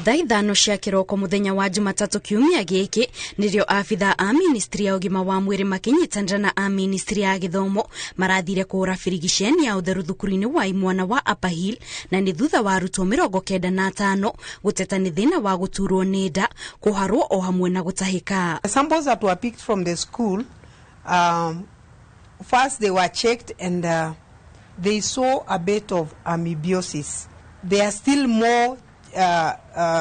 Thaa 5 cia kĩroko mũthenya wa Jumatatũ kiumia gĩkĩ nĩrĩo abithaa a ministry ya ũgima wa mwĩrĩ makĩnyitanĩra na a ministry ya gĩthomo marathire kũhũra birigiceni ya ũtheru thukuru-inĩ wa imwana wa Upper Hill, na nĩ thutha wa arutwo 95 gũteta nĩ thĩna wa gũturwo nĩ nda, kũharwo o hamwe na gũtahĩka. The samples that were picked from the school, first they were checked and they saw a bit of amoebiasis. There are still more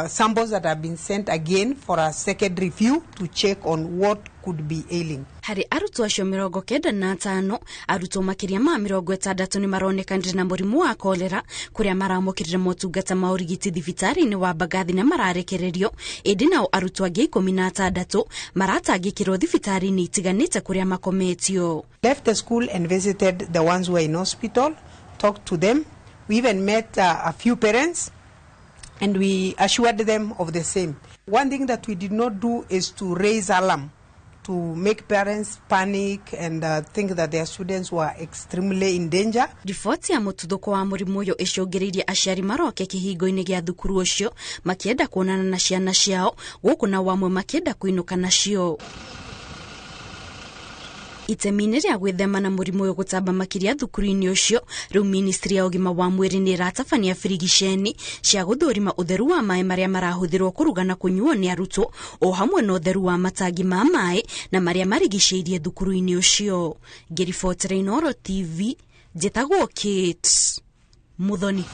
samples that have been sent again for a second review to check on what could be ailing. Harĩ arutwo acio 95, arutwo makĩria ma 60 nĩ maronekanire na mũrimũ wa kolera, kũrĩa maramũkĩrire motungata ma ũrigiti thibitarĩ-inĩ wa Mbagathi na mararekererio, ĩndĩ nao arutwo angĩ 16 maratangĩkĩrwo thibitarĩ-inĩ itiganĩte kũrĩa makometio. Left the school and visited the ones who were in hospital, talked to them. We even met a few parents and we assured them of the same. One thing that we did not do is to raise alarm, to make parents panic and think that their students were extremely in danger. Riboti ya mũtuthũko wa mũrimũ ũyũ ĩcũngĩrĩirie aciari maroke kĩhingo-inĩ gĩa thukuru ũcio makĩenda kuonana na ciana ciao, gũkũ nao amwe makĩenda kũinũka nacio. Itemi-inĩ rĩa gwĩthema na mũrimũ ũyũ gũtamba makĩria thukuru-inĩ ũcio, rĩu ministry ya ũgima wa mwĩrĩ nĩ ĩratabania birigiceni cia gũthũrima ũtheru wa maĩ marĩa marahũthĩrwo kũruga na kũnyuo nĩ arutwo, o hamwe na ũtheru wa matangi ma maĩ na marĩa marigicĩirie thukuru-inĩ ũcio. Ngĩribotera Inooro TV, njĩtagwo Kate Muthoni.